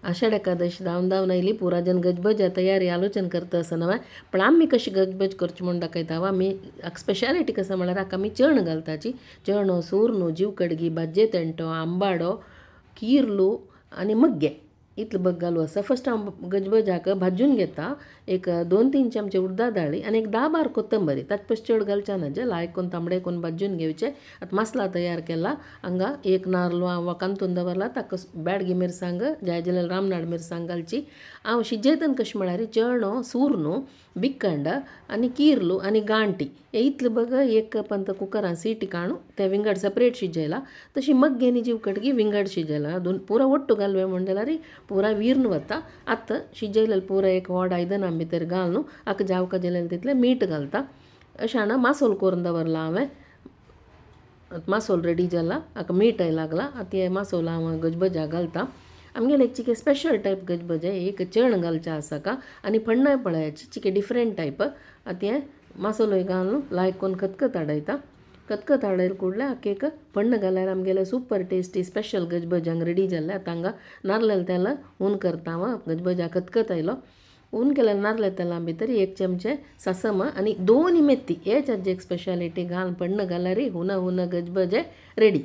आषाढ एकादशी धांवन धांवन आयली. पुरा जन गजबज तयारी आलोचन करता असं नव्हे, पण आमी कशी गजबज करची म्हूण दाखयता. आमी स्पेशालिटी कसं म्हळ्यार हाका आमी चण घालताची. चणो, सुर्णू, जीवकडगी, भाजये तेंटो, आंबाडो, किर्लू आनी मग्गे इतले बग घालू आसा. फर्स्ट हांव गजबजाक भाजून घेता. एक 2-3 चमचे उडदा दाळी आनी एक 10-12 कोथंबरी, ताचे पस चड घालचे ना, जे लायक कोन्न तांबडे कोन्न भाजून घेवचे. आतां मसाला तयार केला. हांगा एक नारलो हांव कांतून दवरला, ताका बेडगी मिरसांग, जाय जाल्यार रामनाड मिरसांग घालची. हांव शिजयतन कशें म्हळ्यार चणो, सुर्णू, बिकंड आनी किर्लू आनी गांठी हे इतले बग एक पंत कुकरान सीटी काडून ते विंगड सेपरेट शिजयला. तशी मग्गे आनी जीवकडगी विंगड शिजयला. दोन पुरा ಒಟ್ಟು घालवे म्हण जाल्यार पुरा विरून वता. आतां शिजयलेले पुरा एक व्हड आयदनां भितर घालून हाका जावका जाल्यार तितलें मीठ घालता. अशें हाणा मासोल करून दवरला हांवें. मासोल रेडी जाला, हाका मीठय लागला. आतां हे मासोल हांव गजबजा घालता. आमगेले एक चिके स्पेशल टायप गजबजे, एक चण घालचें आसा का आनी फण्णाय पळयाची चिके डिफरंट टायप. आतां हें मासोलोय घालून लायक कोन्न खतखत हाडयता. खतखत हाडयले कुडले हाका एक फण्ण घाल्यार आमगेले सुपर टेस्टी स्पेशल गजबजांक रेडी जाल्लें. आतां हांगा नारलें तेल हून करता हांव. गजबजा खतखत आयलो. हून केल्यार नारले तेलां भितर 1 चमचे सासम आनी 2 मेथी हे चाचे एक स्पेशालिटी घालून फण्ण घाल्यार हुना हुना गजबजे रेडी.